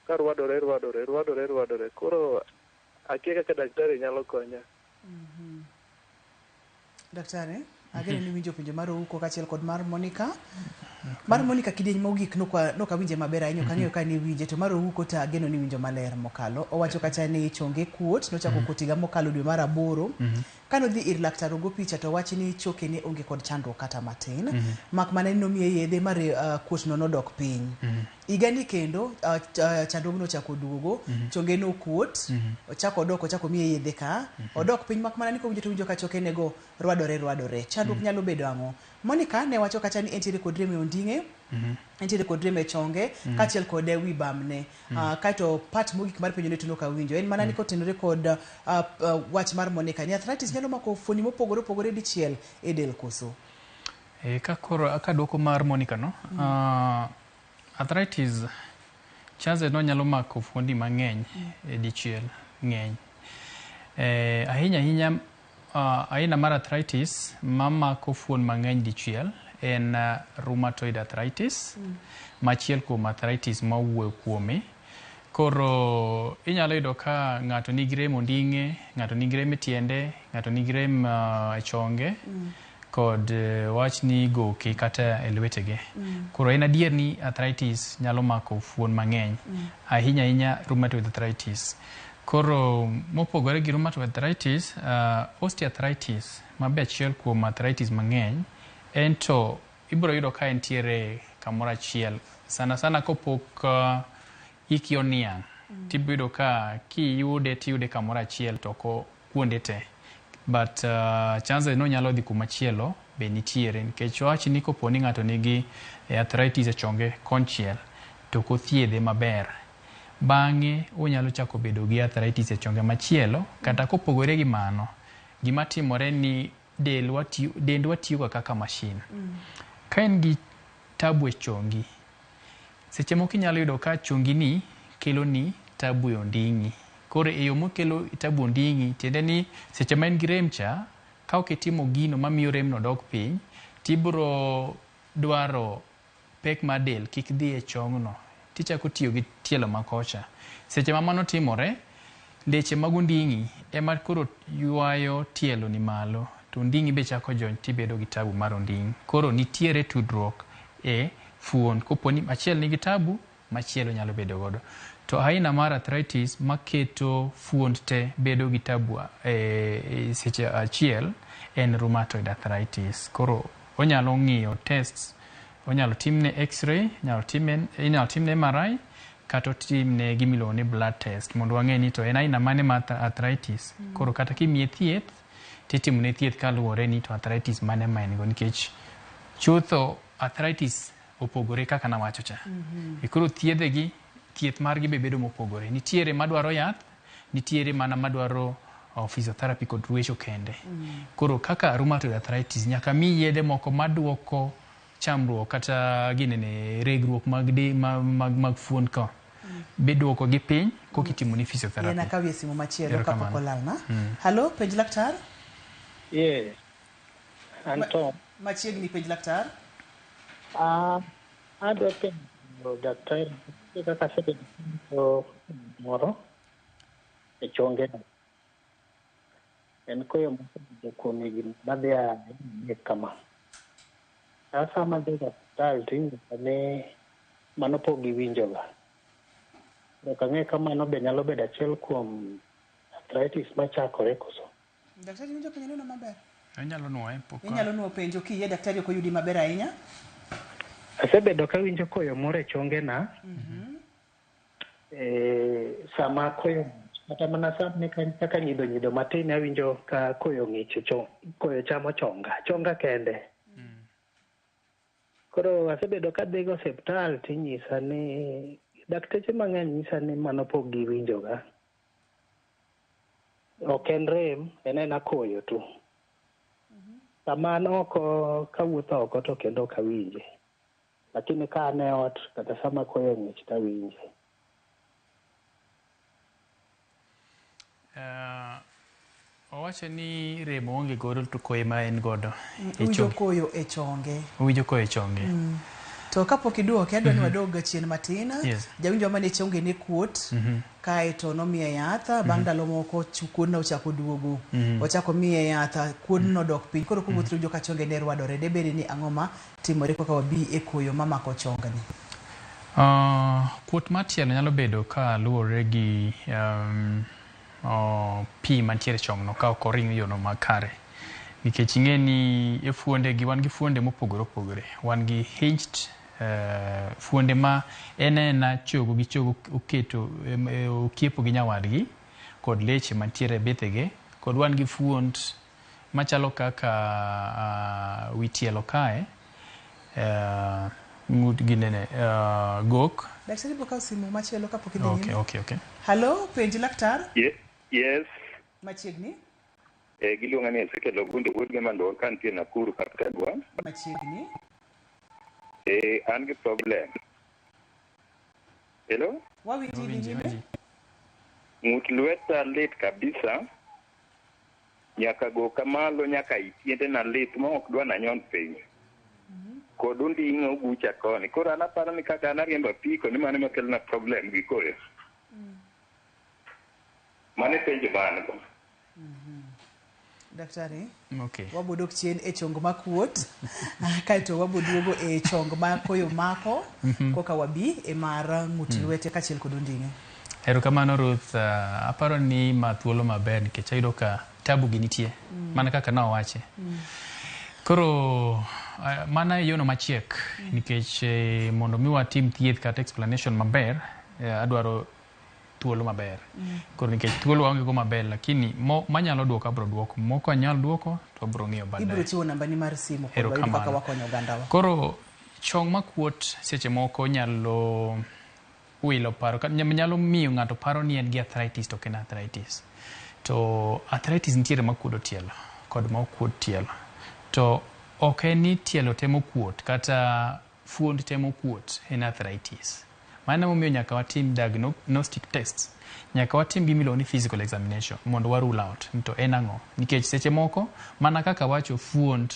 ka rwadore rwadore rwadore rwadore. Koro akia kaka daktari nyalo konya. Daktari, ageno ni winjo penjo mar Ouko kaachiel kod mar Monica. Mar Monica kidieny mogik nokawinje maber ahinya, ok ang'eyo ka ne iwinje, to mar Ouko to ageno ni iwinjo maler mokalo. Owacho kacha ni chonge kuot, nochako kuot higa mokalo dwe mar aboro. Kanodhi ir laktar ogo picha to owachi ni chokene onge kod chandruok kata matin. Mak mana ni nomiye yedhe mar kuot no nodok piny. Higani kendo chandruogno ochako duogo, chonge nokuot, ochako odok ochako miye yedhe ka, odok piny mak mana ni kowinjo to owinjo ka chokenego rwadore rwadore. Chandruok nyalo bedo ang'o? Monica ne wacho kacha ni entiere kod rem e onding'e, entiere kod rem e chonge, kaachiel kod e wi bamne. Kaeto part mogik mar penjo ne to nok awinjo. En mana ni kotenore kod wach mar Monica ni arthritis nyalo mako fuoni mopogore opogore dichiel e del koso? E, ka koro ka dwoko mar Monica no, arthritis chances no nyalo mako fuondi mang'eny e dichiel ng'eny. Ahinya ahinya aina mar arthritis mamako fuon mang'eny dichiel en rheumatoid arthritis, machiel kuom arthritis mawuoyo kuome. Koro inyalo yudo ka ng'ato nigi rem onding'e, ng'ato nigi rem e tiende, ng'ato nigi rem e chonge, kod wach ni goke kata e lwetege. Koro en adier ni arthritis nyalo mako fuon mang'eny, ahinya ahinya rheumatoid arthritis. Koro mopogore gi rheumatoid arthritis, osteoarthritis ma be achiel kuom arthritis mang'eny, en to ibiro yudo ka entiere kamoro achiel. Sana sana kopok hiki oniang', tibiro yudo ka kiyude tiyude kamoro achiel to ok kuonde te. But chances no nyalo dhi kumachielo be nitiere nikech wawach ni kopo ni ng'ato nigi arthritis e chonge konchiel to ok othiedhe maber, bang'e onyalo chako bedo gi arthritis e chonge machielo kata kopogore gi mano, gima timore ni dendwa tiyo ga kaka machine. Ka in gi tabu e chongi, seche moko inyalo yudo ka chongi ni kelo ni tabu e onding'i. Koro e yo mokelo tabu onding'i, tiende ni seche ma in gi rem cha, ka ok itimo gino mamiyo rem no dok piny, tibiro dwaro pek mar del kik dhi e chongno, tichako tiyo gi tielo ma kocha. Seche ma mano timore, leche mag onding'i ema koro ywayo tielo ni malo, to onding'i be chako jony tibedo gi tabu mar onding'i. Koro nitiere tudruok e fuon, kopo ni achiel nigi tabu, machielo nyalo bedo godo. To aina mar arthritis maketo fuond te bedo gi tabu e seche achiel en rheumatoid arthritis. Koro onyalo ng'iyo tests, onyalo timne x-ray, inyalo timne MRI, kata otimne gimiluongo ni blood test mondo wang'e ni to en aina mane mar arthritis. Koro kata kimiye thieth, titimone thieth kaluwore ni to arthritis mane ma en go nikech chutho arthritis opogore kaka nawacho cha. E koro thiedhe gi, thieth margi be bedo mopogore. Nitiere madwaro yath, nitiere mana madwaro physiotherapy kod ruecho kende. Koro kaka rheumatoid arthritis nyaka mi yedhe moko maduoko chamruok kata ginene regruok mag, de, mag, mag, mag fuon ka biduoko gi piny koka itimo ni physiotherapy. Yien akawie simu machielo Erokamano. kapok olalna. Halo, penj laktar. Yes. Anto. Machiegni penj laktar. Adwa penjo daktari kaka asebedo to moro e chongena. En koyo mosebedo kuom higni madhi adek kama. Sasa sama adhi e osiptal to inyisa ni mano pok giwinjoga. Ok ang'e ka mano be nyalo bedo achiel kuom arthritis machakore koso. Daktari winjo penjo neno maber. Inyalo nuoye pok Inyalo nuo penjo kiyie daktari ok oyudi maber ahinya. Asebedo kawinjo koyo moro e chongena. Sama koyo kata mana sani kaka nyidho nyidho matin awinjo ka koyo ng'ich koyo chamo chonga chonga kende. Koro asebedo kadhigo osiptal tinyisa ni dakteche mang'eny nyisa ni mano pok giwinjoga. Ok en rem, en ena koyo tu. Sama an oko kawuotho oko to kendo ok awinje. Lakini ka an e ot kata sama koyo ng'ich to awinje. Owacho ni rem oonge godo to koyo ema en godo. E Owinjo chonge. koyo e chonge. Owinjo koyo e chonge. To kapok iduoke, adwa ni wadog chien matin. Yes. Jawinjo mane chonge ne kuot, kaeto nomiye yath, bang' ndalo moko kuodno ochako duogo. Ochako miye yath, kuodno dok piny. Koro kowuotho iwinjo ka chonge ne rwadore. Debed ni ang'o ma timore koka wabi e koyo mamako chongni? Kuot mar tielo nyalo bedo ka luwore gi pi mantiere e chongno ka ok oring e yono makare. Nikech ing'e ni e fuonde gi wan gi fuonde mopogore opogore. Wan gi hinged fuonde ma en aena chogo gi chogo oketo okiepo gi nyawadgi kod leche mantiere e bethege. Kod wan gi fuond machalo kaka wi tielo kae, ng'ut ginene, gok. Daktari biro kawo simu machielo kapok idhi nyime. Okay. Hello, penj laktar. Yes. Machiegni. Giluonga ni Ezekiel Ogundo wuod Gemandor ka nitie Nakuru Kaptagwa. Machiegni. An gi problem. Hello? Wawinji dhi nyime. Ng'ut lweta lit kabisa. Nyaka goka malo nyaka i tiendena lit ma ok dwa nanyon piny. Kod onding'a ogucha koni. Koro an aparo ni kaka an ariembo apiko ni mano ema kelona problem gi koyo. Mano e penjo ma an go. Daktari, Okay. wabo dok chien e chong makuot kaeto wabo duogo e chong ma koyo mako koka wabi e mar ng'ut lwete kaachiel kod onding'e. Erokamano Ruth, aparo ni ma thuolo maber nikech ayudo ka tabu gi nitie mana kaka nowache. Koro mana e yono machiek nikech mondo mi watim thieth kata explanation maber, adwaro thuolo maber. Koro nikech thuolo waonge go maber, lakini mo, manyalo duoko abro duoko, moko anyal duoko to abro ng'iyo baadaye. Ibiro chiwo nambani mar simu kod wayud kaka Erokamano. wakonyo ogandawa. Koro chong makuot seche moko nyalo wilo paro, nyalo miyo ng'ato paro ni en gi arthritis to ok en arthritis. To arthritis nitiere makuodo tielo kod ma ok kuod tielo. To ok en ni tielo te mokuot kata fuond te mokuot en arthritis. Mano emomiyo nyaka watim diagnostic tests. Nyaka watim gima iluongo ni physical examination mondo wa rule out ni to en ang'o. Nikech seche moko mana kaka wacho fuond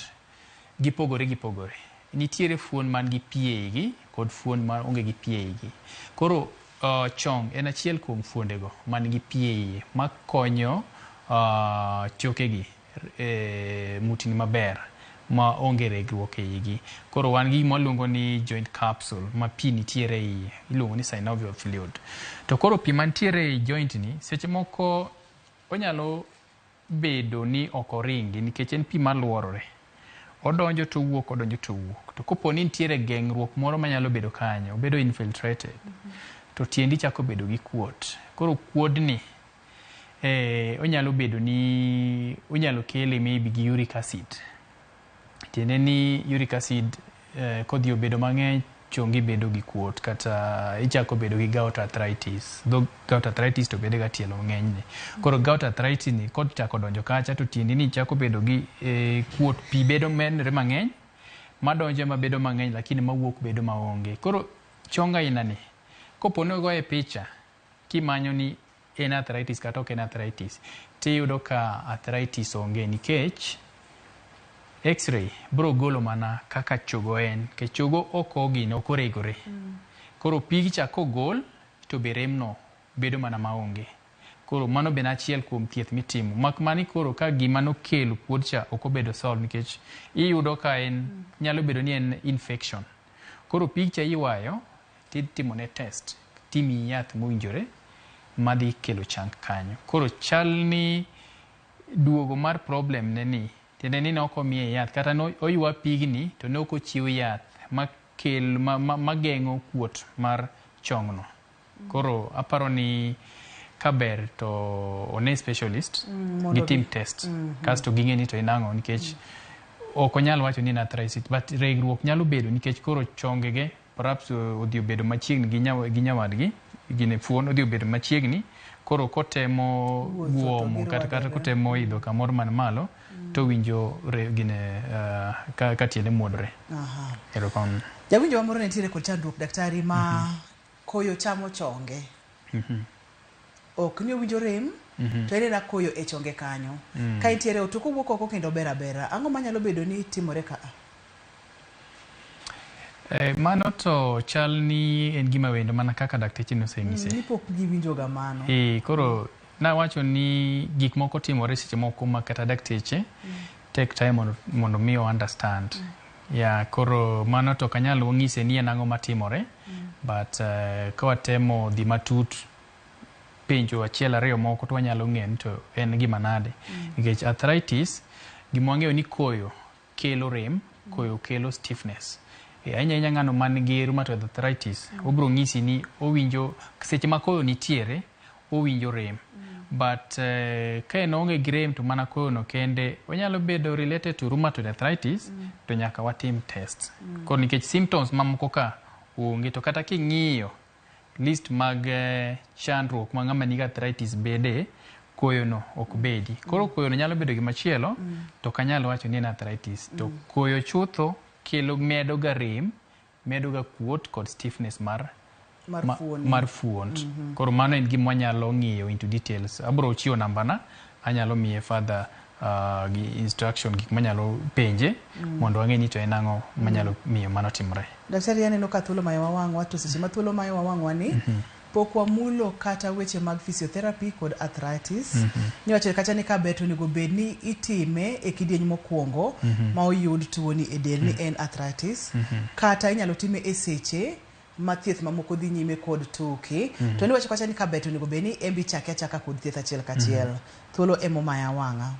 gipogore gipogore. Nitiere fuond man gi pi e igi kod fuond ma onge gi pi e igi. Koro chong en achiel kuom fuondego man gi pi e iye makonyo chokegi mutni maber ma onge regruok e igi. Koro wan gi gima waluongo ni joint capsule ma pi nitiere e iye, iluongo ni synovial fluid. To koro pi mantiere e joint ni seche moko onyalo bedo ni ok oringi nikech en pi maluorore. Odonjo to owuok, odonjo to owuok. To kopo ni nitiere geng'ruok moro manyalo bedo kanyo, obedo infiltrated, to tiendi chako bedo gi kuot. Koro kuodni onyalo bedo ni onyalo kele maybe gi uric acid. Tiende ni uric acid kodhi obedo mang'eny, chongi bedo gi kuot kata ichako bedo gi gout arthritis. Though gout arthritis to bedo ga tielo ng'enyne. Koro gout arthritis ni kochako donjo kacha to tiendi ni chako bedo gi kuot, pi bedo medre mang'eny, madonjo ema bedo mang'eny lakini mawuok bedo maonge. Koro chong aina ni, kopo ni ogoye picha kimanyo ni en arthritis kata ok en arthritis, tiyudo ka arthritis onge nikech X-ray bro golo mana kaka chogo en, nikech chogo ok ogine, ok oregore. Koro pigi cha kogol to be remno bedo mana maonge. Koro mano be en achiel kuom thieth mitimo. Mak mani koro ka gima nokelo kuot cha ok obedo solved nikech iyudo ka en nyalo bedo ni en infection. Koro pig cha iywayo titimo ne test, timiyi yath mowinjore madhi kelo chang kanyo. Koro chal ni duogo mar problem ne ni, tiende ni ne ok omiye yath kata ne oywa pigni to ne ok ochiw yath mageng'o kuot mar chongno. Koro aparo ni kaber to one specialist Mondo gitim test kasto ging'e ni to en ang'o nikech ok onyal wacho ni en arthritis but regruok nyalo bedo nikech koro chongege perhaps odhi obedo machiegni gi nyawadgi. gine fuon odhi obedo machiegni koro kotemo Wuotho to guomo kata kata girwakore. kotemo idho kamoro man malo to winjo re, gine ka tiende muodore. Aha. Erokamano. Jawinjo wa moro ne nitiere kod chandruok daktari ma koyo chamo chonge. Ok ni owinjo rem to en ena koyo e chonge kanyo. Ka entiere ot to kowuok oko kendo ber abera. Ang'o manyalo bedo ni timore ka a? Mano to chal ni en gima wendo mana kaka dakteche nosenyise. Ni pok giwinjo ga mano. Koro nawacho ni gik moko timore seche moko ma kata dakteche take time mondo mi o understand. Yeah, koro mano to ok anyal ng'ise ni en ang'o matimore, but ka watemo dhi matut penjo achiel ariyo moko to wanyalo ng'eyo ni to en gima nade. Nikech arthritis, gima wang'eyo ni koyo kelo rem, koyo kelo stiffness. Ahinya ahinya ng'ano man gi rheumatoid arthritis, obiro ng'isi ni owinjo seche ma koyo nitiere, owinjo rem. But ka en oonge gi rem to mana koyo no kende, onyalo bedo related to rheumatoid arthritis, to nyaka watim test. Koro nikech symptoms mamoko ka onge, to kata king'iyo list mag chandruok ma ng'ama nigi arthritis bede, koyo no ok bedi. Koro koyo no nyalo bedo gimachielo, to ok anyal wacho ni en arthritis. To koyo chutho kelo medo ga rem, medo ga kuot kod stiffness mar Mar fuon. Mar fuon. Koro mano en gima wanyalo ng'iyo into details. Abro chiwo nambana, anyalo miye further gi instruction gik manyalo penje mondo wang'e ni to en ang'o manyalo miyo mano timore. Daktari aneno ka thuolo mayowa wang'wa to seche ma thuolo mayowa wang'wa ni pok wamulo kata weche mag physiotherapy kod arthritis. Niwacho kacha ni ka ber to onego bed ni itime e kidieny mokwongo ma oyud tuoni e del ni en arthritis. Kata inyalo time e seche ma thieth mamoko dhi nyime kod tuke. To niwacho kacha ni ka ber to onego bed ni en be ichake achaka kod thieth achiel kachiel. Thuolo emomaya wang'a.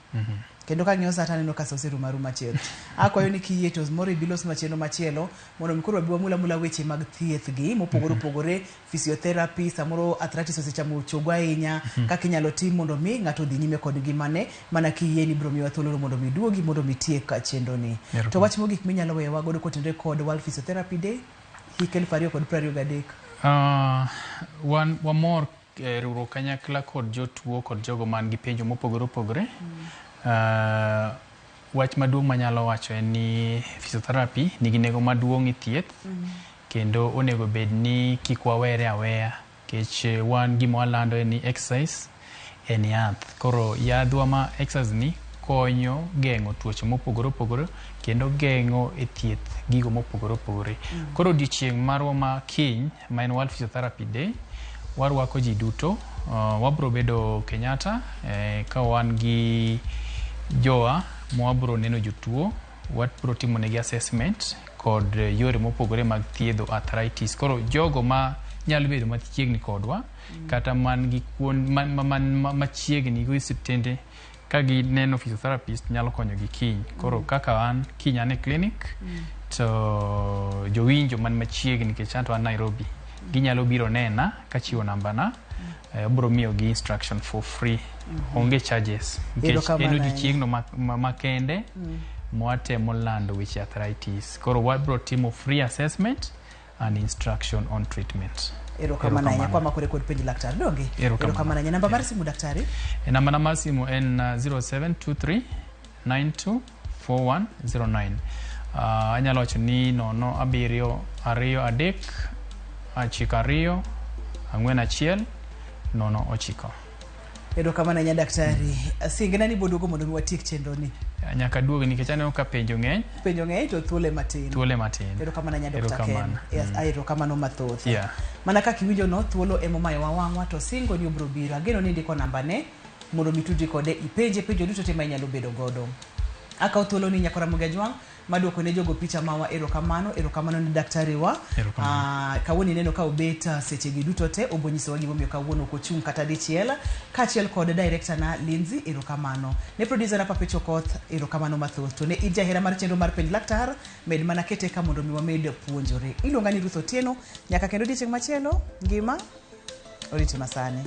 Kendo kang'iyo sa to aneno ka sa oserumo aruma chieth. Akwayo ni kiyie to moro ibi losnwa chenro machielo mondo mi koro wabi wamul amula weche mag thieth gi mopogore opogore, physiotherapy, samoro arthritis osechamo chogo ahinya, kaka inyalo tim mondo mi ng'ato odhi nyime kod ngimane mana kiyie ni ibiro miyowa thuolo mondo mi iduogi mondo mi itiek chenro ni. To wach mogik minyalo weyowa godo kotenore kod World Physiotherapy Day hik 2023. Wan wamor riwruok kanyakla kod jotuo kod jogo man gi penjo mopogore opogore. Wach maduong' manyalo wacho en ni physiotherapy nigi nengo maduong' e thieth kendo onego bed ni kik wawere aweya nikech wan gima walando en ni exercise en yath. Koro yadhwa ma exercise ni konyo geng'o tuoche mopogore opogore kendo geng'o e thieth gigo mopogore opogore. Koro odiochieng' marwa ma kiny ma en World Physiotherapy Day, warwako ji duto. Wabro bedo Kenyatta ka wan gi jowa mwabro neno jotuo, wabro timo negi assessment kod yore mopogore mag thiedho arthritis. Koro jogo ma nyalo bedo machiegni kodwa kata man gi kuon man machiegni gi osiptende ka gineno physiotherapist nyalo konyogi kiny. Koro kaka an kiny an e clinic to jowinjo man machiegni nikech anto an Nairobi ginyalo biro nena kachiwo nambana, abro miyogi instruction for free, onge charges nikech en Erokamano ahinya. odiochieng'no makende mwatemo lando weche arthritis. Koro wabro timo free assessment and instruction on treatment. Erokamano ahinya kwa makore kod penj laktar donge? Erokamano. Erokamano ahinya. Namba mar simu daktari? Namba na mar simu en 0723 92 4109. Anyalo wacho ni 0 7 2 3 9 2 4 1 0 9. Erokamano ahinya daktari. Singna ni boduogo mondo mi watiek chenro ni. Nyaka duogi nikech aneno ka penjo ng'eny. Penjo ng'eny to thuolo ema tin. Thuolo ema tin. Erokamano ahinya Dr. Ken. Erokamano. Yes, erokamano mathoth. Mana kaka iwinjo no, thuolo emomayowa wang'wa to singo ni obiro biro. Ageno ni indiko nambane mondo mi tudri kode ipenje penjo duto te ma inyalo bedo godo. Akawo thuolo ni nyakora Ramogi Ajwang' maduoko ne jogo picha mawa erokamano, erokamano ne daktari wa. Kawuono ineno ka obet seche gi duto te, obo nyisowa gimomiyo kawuono ok ochung' kata dichiel, kaachiel kod director na Lindsay, erokamano. Ne producer na Papecho Koth, erokamano mathoth. To ne in jahera mar chenro mar Penj Laktar, med mana kete ka mondo mi wamed puonjore. Iluonga ni Ruth Otieno, nyaka kendo odiochieng' machielo, ngima oriti masani.